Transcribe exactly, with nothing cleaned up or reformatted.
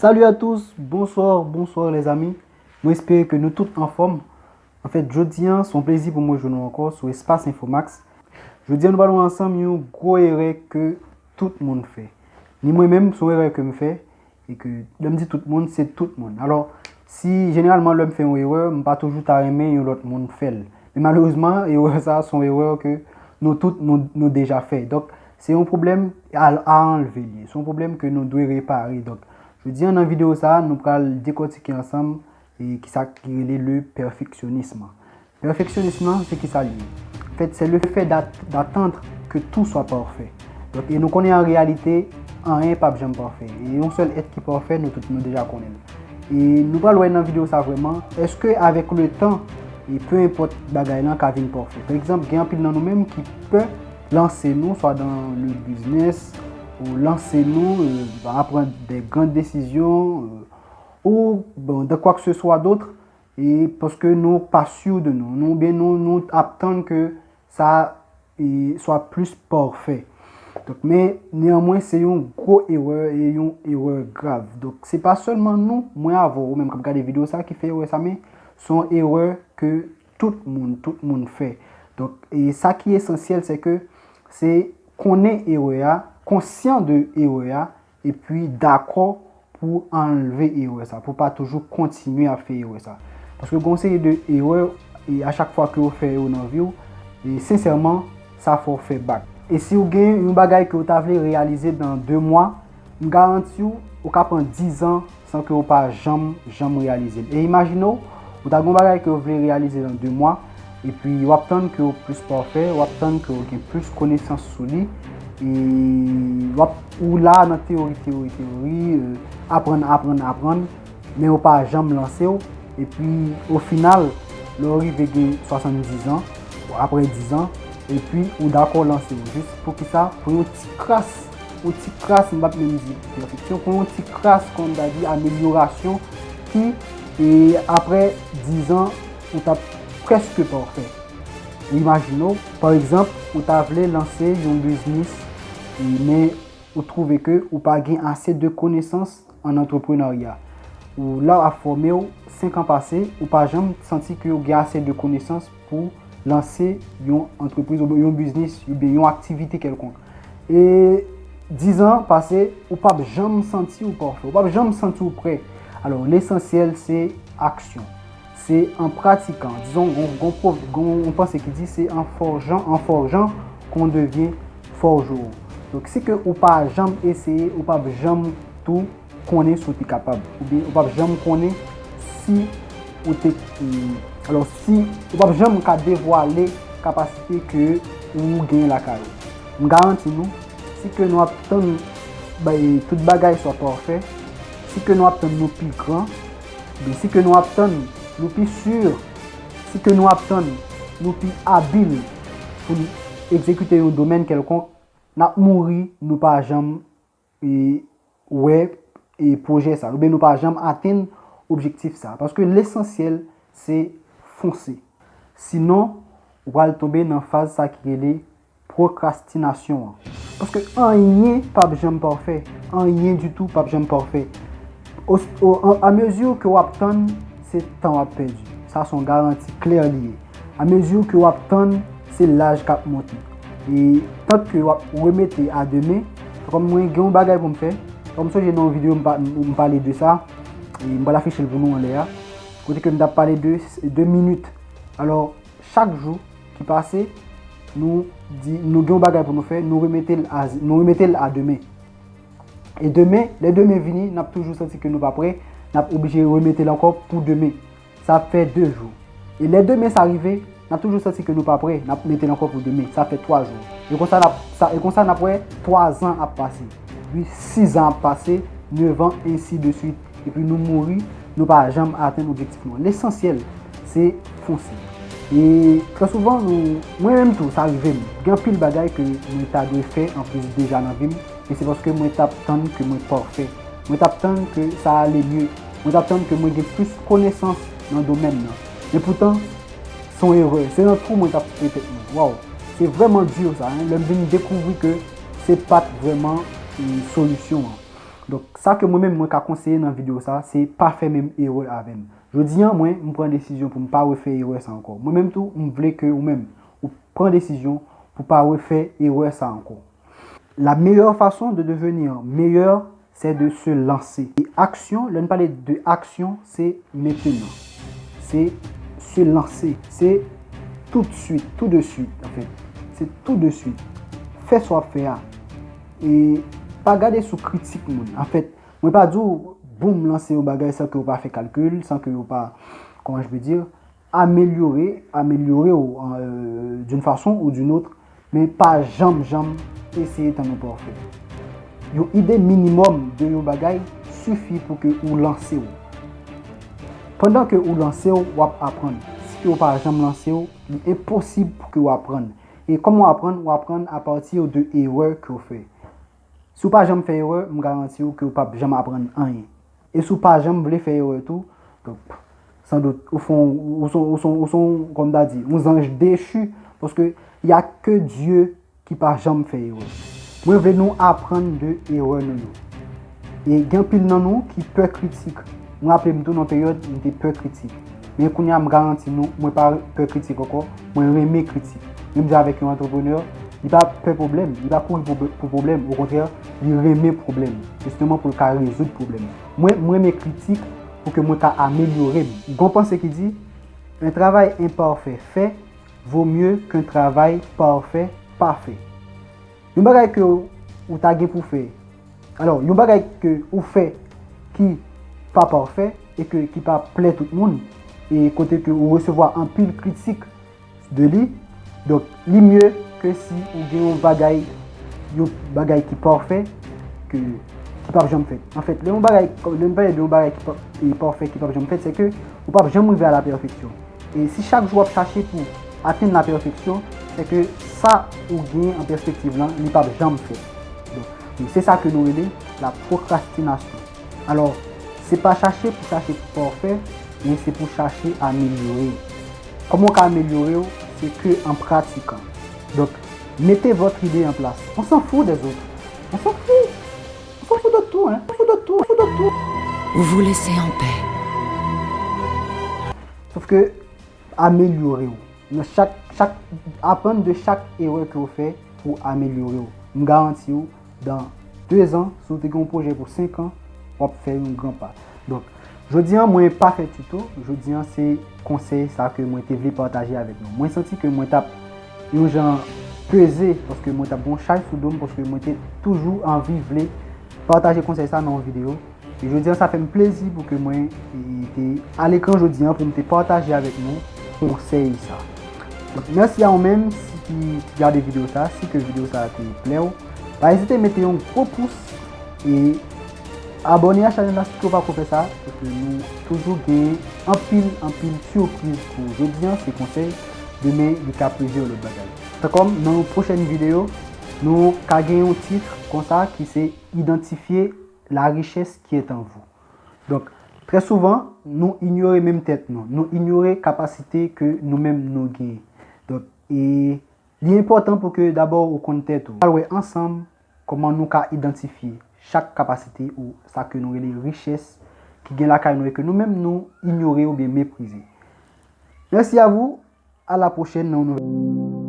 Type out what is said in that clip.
Salut à tous, bonsoir, bonsoir les amis. Mwen espere ke nou tout anfòm. Anfèt, jodi a, se yon plezi pou mwen jwenn nou ankò sou Espas Infomax. Jodi a, nou pral wè ansanm yon gwo erè ke tout moun fè. Ni mwen menm, se yon erè ke m fè, e ke lè m di tout moun, se tout moun. Alò, si jeneralman lè m fè yon erè, m pa toujou ta renmen yon lòt moun fè l. Men malerezman, erè sa a se yon erè ke nou tout nou, nou deja fè. Donk, se yon pwoblèm a, a anlve li. Se yon pwoblèm ke nou dwe repare. Donk, jodi a nan videyo sa a, nou pral dekòtike ansanm e kisa ki rele le perfectionnisme. Perfeksyonism lan, se kisa l ye? Anfèt, c'est le fait d'at- d'attendre que tout soit parfait. Donk, e nou konnen an reyalite, anyen p ap janm pafè. E yon sèl èt ki pafè, nou tout nou deja konnen l. E nou pral wè nan videyo sa vrèman, èske avèk le tan, e pe enpòt bagay lan ka vin pafè. Pa egzanp, gen anpil nan nou menm ki pè lanse nou, swa dan le biznis, ou lanse nou, euh, aprann de gran desizyon, euh, ou, bon, de quoi que ce soit d'autre, e paske nou pa si de nou, nou oubyen nou, nou ap tann ke sa e swa plis pafè. Donk, men, neyanmwen, se yon gwo erè e yon erè grav. Donk, se pa sèlman nou, mwen avè w, ou menm k ap gade videyo sa, ki fè erè sa, men se yon erè ke tout moun, tout moun fè. Donk, e sa ki esansyèl, se ke se konnen erè a, konsyan de erè a, epi dakò pou anlve erè sa, pou pa toujou kontinye ap fè erè sa. Paske gen yon seri de erè, e a chak fwa ke w fè yo nan vi w, e sensèman, sa fè w fè bak. E si w gen yon bagay ke w ta vle reyalize nan de mwa, m garanti w, ou ka pran dizan san ke w pa janm, janm reyalize l. E imajine w, ou ta gen yon bagay ke w vle reyalize nan de mwa, epi w ap tann ke w plis pafè, w ap tann ke w gen plis konesans sou li, e w ap, ou la nan teyori, teyori, teyori, euh, aprann, aprann, aprann, men w pa janm lanse w, epi o final, lè w rive gen swasanndizan, apre dizan, epi ou dakò lanse w. Jis pou kisa? Pou yon ti kras, yon ti kras, m p ap menm di pèfeksyon, pou yon ti kras, kòm m ta di, amelyorasyon ki, e, apre dizan, ou t ap prèske pafè. Ou imajine w, pa egzanp, ou ta vle lanse yon biznis, e, men ou twouve ke ou pa gen ase de konesans an antreprenarya. Ou la w ap fòme w, senk an pase, ou pa janm santi ke w gen ase de konesans pou lanse yon antrepriz oubyen yon biznis oubyen yon aktivite kèlkonk. E dizan pase, ou p ap janm santi w pafè, ou p ap janm santi w prè. Alò, lesansyèl, se aksyon. Se an pratikan, dizon, gon, gon, pwov- gon, yon panse ki di se en forgeant, en forgeant qu'on devient forgeron. Donk, si ke ou pa janm eseye, ou p ap janm tou konnen si w te kapab. Oubyen ou p ap janm konnen si ou te, alò, si ou p ap janm ka devwale kapasite ke ou gen lakay ou. M garanti nou, si ke nou ap tann bay tout bagay swa pafè, si ke nou ap tann nou pi gran, oubyen si ke nou ap tann nou pi si, si ke nou ap tann nou pi abil pou n egzekite yon domèn kèlkonk, n ap mouri, nou pa janm, e, wè, e, pwojè sa, oubyen nou pa janm atenn objektif sa. Paske lesansyèl, se fonse. Sinon, ou pral tonbe nan faz sa ki rele pwokrastinasyon an. Paske anyen p ap janm pafè. Anyen ditou p ap janm pafè. O, o, an, amezi ke w ap tann, se tan w ap pèdi. Sa se yon garanti klè li ye. Amezi ke w ap tann, se laj k ap monte. E tan ke w ap remete a demen, kòm mwen gen yon bagay pou m fè, kòm m sonje nan yon videyo m pa, m pale de sa, e m pral afiche l pou nou anlè a, kote ke m t ap pale de, de minit. Alò, chak jou ki pase, nou di, nou gen yon bagay pou nou fè, nou remete l a, nou remete l a demen. E demen, lè demen vini, n ap toujou santi ke nou pa prè, n ap oblije remete l ankò pou demen. Sa ap fè de jou. E lè demen sa rive, n ap toujou santi ke nou pa prè, n ap mete l ankò pou demen. Sa ap fè twa jou. E konsa n ap, sa, e konsa n ap wè twa zan ap pase. Wi, sis zan ap pase, nèf an, ensi de swit. Epi nou mouri, nou pa janm atenn objektif nou an. Lesansyèl, se fonse. E trè souvan, nou, mwen menm tou, sa rive m. Gen anpil bagay ke mwen ta dwe fè anplis deja nan vi m, men se paske mwen t ap tann ke mwen pafè. Mwen t ap tann ke sa ale mye. Mwen t ap tann ke mwen gen plis konesans nan domèn nan. Men poutan, se yon erè. Se nan twou mwen t ap koupe tèt mwen. Waw, se vrèman di sa, hein, lè m vin dekouvri ke se pa t vrèman, e, solisyon an. Donk, sa ke mwen menm mwen ka konseye nan videyo sa, se pa fè menm erè avè m. Jodi an, mwen, m pran desizyon pou m pa refè erè sa ankò. Mwen menm tou, m vle ke ou menm, ou pran desizyon pou pa refè erè sa ankò. La meilleure façon de devenir meilleur, c'est de se lancer. E aksyon, lè n pale de aksyon, se mentenan. Se se lanse. Se tout swit, tou de swit, anfèt. Se tou de swit. Fè sa w ap fè a. E pa gade sou kritik moun. Anfèt, mwen pa di w, boum, lanse yon bagay san ke w pa fè kalkil, san ke w pa, comment je peux dire, améliorer, améliorer w, euh, d'une façon ou d'une autre, men pa janm, janm eseye tann ou pafè. Yon ide minimòm de yon bagay sifi pou ke ou lanse w. Pandan ke ou lanse w, w ap aprann. Si ke w pa janm lanse w, li enposib pou ke w aprann. E kòman w aprann? W aprann apati de erè ke w fè. Si w pa janm fè erè, m garanti w ke w p ap janm aprann anyen. E si w pa janm vle fè erè tou, donk, sandout, ou fon, ou son, ou son, ou son, kòm ta di, yon zanj dechi, paske y a ke Dye ki pa janm fè erè. Mwen vle nou aprann de erè nou yo. E gen anpil nan nou ki pè kritik. Mwen raple m tou nan peryòd m te pè kritik. Men kounye a m garanti nou, mwen pa pè kritik ankò, mwen renmen kritik. Menm jan avèk yon antreprenè, li pa pè pwoblèm, li pa kouri pou, pou pwoblèm, okontrè, li renmen pwoblèm. Jisteman pou l ka rezoud pwoblèm. Mwen, mwen renmen kritik pou ke mwen ka amelyore m. Gon panse ki di, un travail imparfait fait vaut mieux qu'un travail parfait pas fait. Yon bagay ke ou ta gen pou fè, alò, yon bagay ke ou fè ki pa pafè e ke, ki pa plè tout moun, e kote ke ou resevwa anpil kritik de li, donk, li mye ke si ou gen yon bagay, yon bagay ki pafè, ke, ki p ap janm fèt. Anfèt, lè yon bagay, lè n pale de yon bagay ki pa, e pafè, ki p ap janm fèt, se ke ou p ap janm rive a la pèfeksyon. E si chak jou w ap chache pou atenn la pèfeksyon, se ke sa ou gen an pèspektiv lan, li p ap janm fèt. Donk, e se sa ke nou rele la pwokrastinasyon. Alò, se pa chache pou chache pou pafè, men se pou chache amelyore. Kòman w ka amelyore w? Se ke an pratikan. Donk, mettez votre idée en place. On s'en fout des autres. On s'en fout. On s'en fout de tout, hein. On s'en fout de tout. On s'en fout de tout. Vous vous laissez en paix. Sof ke, amelyore w. Nan chak, chak, aprann de chak erè ke w fè pou amelyore w. M garanti w, dan de zan, si w te gen yon pwojè pou senk an, w ap fè yon gran pa. Donk, jodi an, mwen pa fè tito, jodi an, se konsèy sa ke mwen te vle pataje avèk nou. Mwen santi ke mwen t ap yon jan peze, paske mwen t ap gen yon chaj sou do m, paske mwen te toujou anvi vle pataje konsèy sa nan yon videyo. E jodi an, sa fè m plezi pou ke mwen, e, te a lekran jodi an pou m te pataje avèk nou konsèy sa. Donk, mèsi a ou menm si ki, ki gade videyo sa, si ke videyo sa te plè w. Pa ezite mete yon gwo pous e abòne a chanèl la si ke w pako fè sa, paske nou toujou gen anpil, anpil sipriz pou jodi an, se konsèy, demen li ka plizyè lòt bagay. Tankòm nan yon pwochèn videyo, nou ka gen yon tit konsa ki se Identifier la richesse qui est en vous. Donk, trè souvan, nou inyore menm tèt nou. Nou inyore kapasite ke nou menm nou genyen. Donk, e li enpòtan pou ke dabò ou konn tèt ou. Al wè ansanm kòman nou ka idantifye chak kapasite ou sa ke nou rele richès ki gen lakay nou e ke nou menm nou inyore oubyen meprize. Merci à vous, à la prochaine nan yon nouvèl.